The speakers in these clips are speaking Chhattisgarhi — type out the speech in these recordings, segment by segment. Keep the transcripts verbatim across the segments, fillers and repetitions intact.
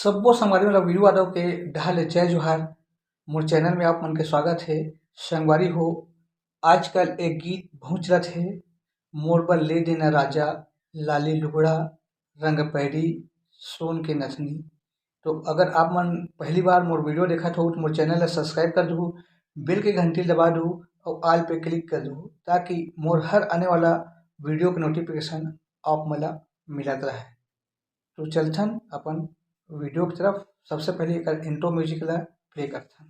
सब्बो संगवारी मन ला वीरू यादव के डहार ले जय जोहार। मोर चैनल में आप मन के स्वागत हे। संगवारी हो, आजकल एक गीत बहुत चलत हे, मोर बर ले देना राजा, लाली लुगड़ा, रंग पैरी, सोन के नथनी। तो अगर आप मन पहली बार मोर वीडियो देखत हो तो मोर चैनल ला सब्सक्राइब कर दू, बेल के घंटी दबा दू और ऑल पे क्लिक कर दू, ताकि मोर हर आने वाला वीडियो के नोटिफिकेशन आप मन ला मिलत रहे। तो चलथन अपन वीडियो की तरफ। सबसे पहले एक इंट्रो म्यूजिक ला प्ले करथन।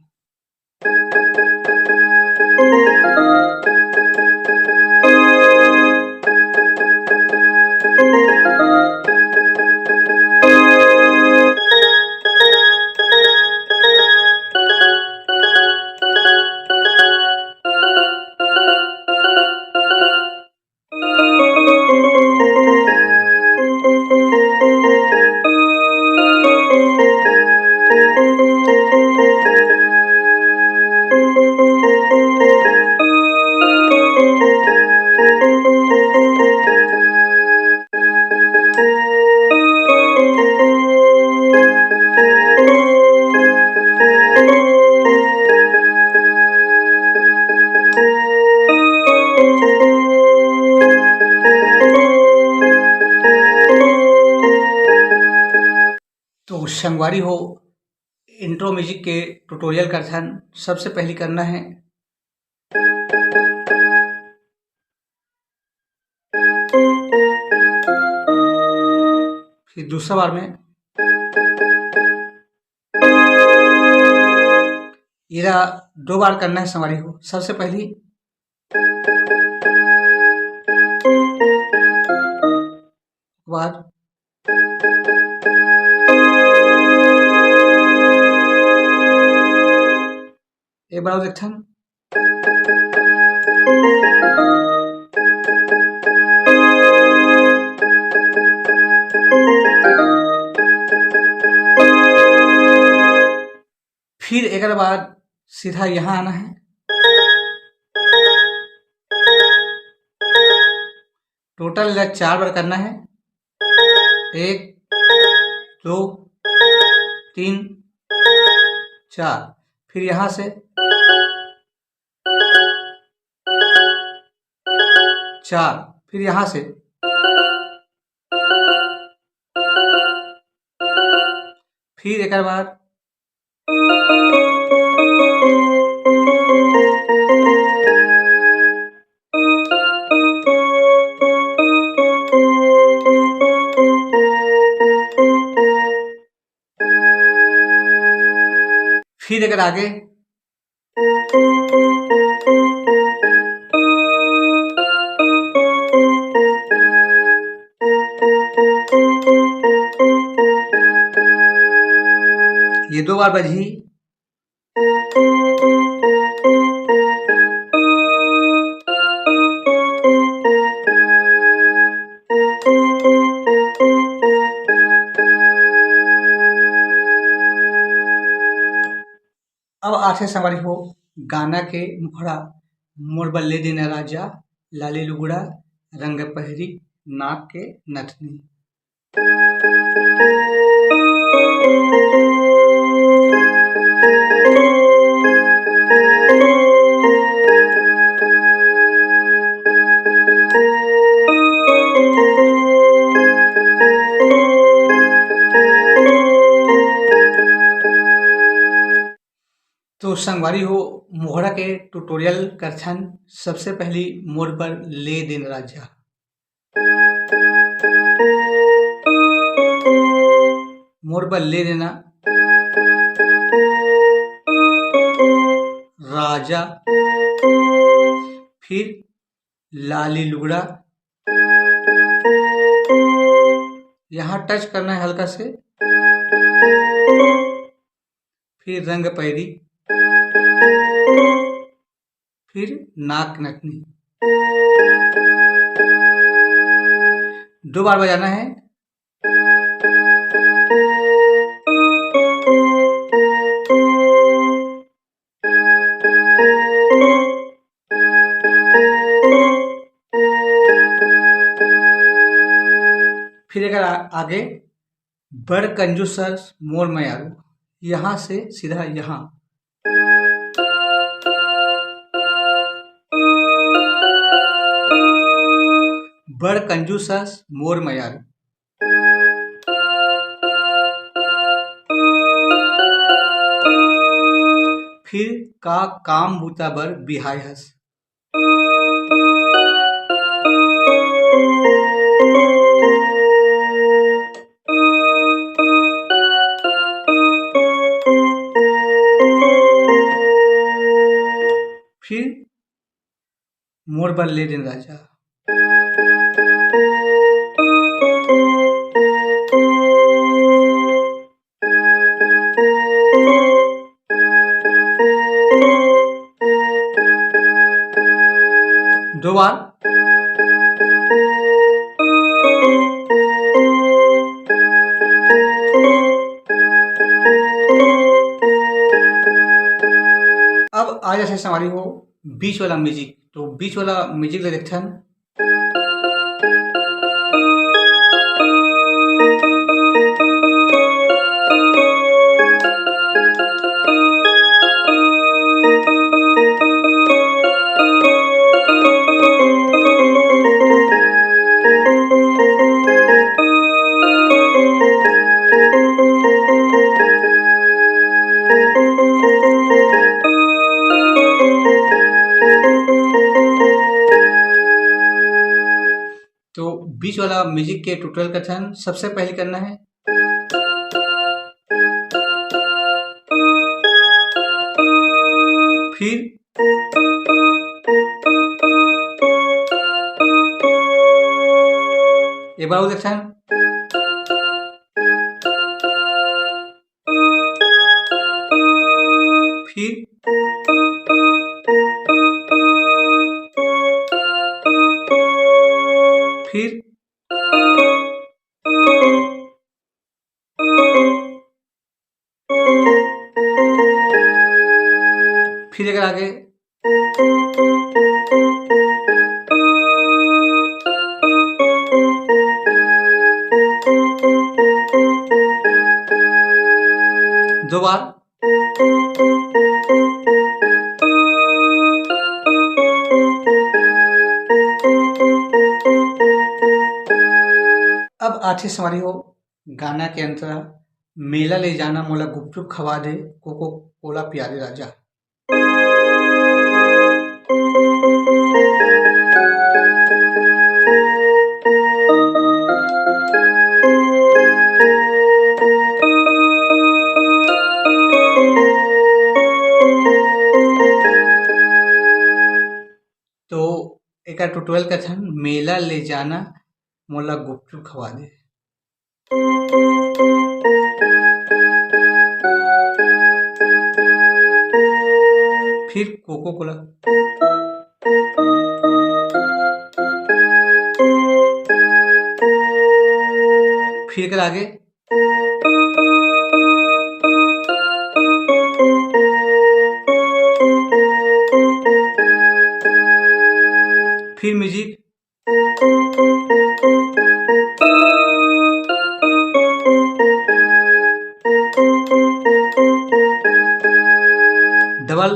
तो संगवारी हो, इंट्रो म्यूजिक के ट्यूटोरियल करथन। सबसे पहली करना है, फिर दूसरा बार में, एला दो बार करना है संगवारी हो। सबसे पहली बार एक बार और देखथन। फिर एकर बाद सीधा यहाँ आना है। टोटल एला चार बार करना है, एक, दो, तीन, चार। फिर यहाँ से चार, फिर यहाँ से, फिर एक बार। फिर एक आगे। ये दो बार बजही। अब आथे संगवारी हो गाना के मुखड़ा, मोर बर ले देना राजा, लाली लुगड़ा, रंग पहरी, नाक के नथनी। तो संगवारी हो, मोहरा के ट्यूटोरियल करथन। सबसे पहली मोर बर ले देन राजा, मोर बर ले देना राजा, फिर लाली लुगड़ा, यहाँ टच करना है हल्का से, फिर रंग पैरी, फिर नाक नथनी। दो बार बजाना है। फिर अगर आ-, आगे बड़ कंजूस हस मोर मयारू, यहाँ से सीधा यहाँ। बड़ कंजूस हस मोर मयारू। फिर का काम बूता बर बिहाय हस? फिर मोर बर ले देन राजा। दो बार। अब आ जाथे संगवारी हो बीच वाला म्यूजिक। तो बीच वाला म्यूजिक ले देखथन। तो बीच वाला म्यूजिक के ट्यूटोरियल का ध्यान सबसे पहले करना है। फिर एक बार और देखते हैं। फिर फिर फिर अगर आगे दो बार। अब आथे संगवारी हो गाना के अंतरा, मेला ले जाना मोला गुपचुप खवा दे, कोको कोला पिया दे राजा। तो एकर ट्यूटोरियल कथन, मेला ले जाना मोला गुपचुप खवा दे। फिर कोको कोला। फिर कर आगे। फिर म्यूजिक। डबल।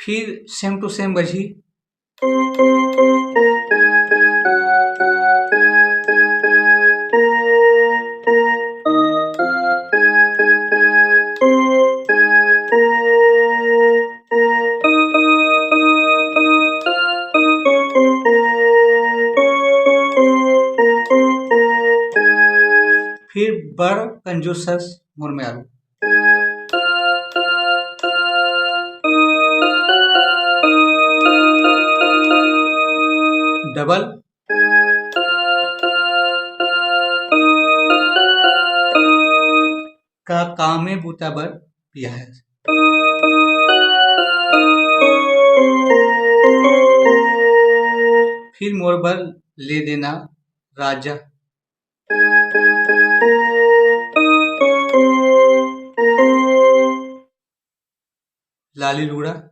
फिर same to same बजही। फिर बड़ कंजूस हस मोर मेहरारू। डबल। का कामे बूता बर बिहाय। फिर मोर बर ले देना राजा। लाली लुगड़ा। तो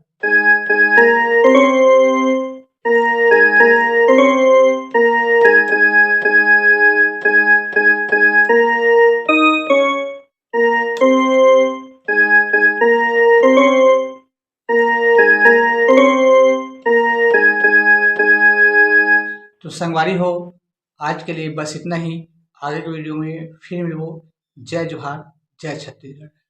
संगवारी हो, आज के लिए बस इतना ही। आगे के वीडियो में फिर मिलबो। जय जोहार, जय छत्तीसगढ़।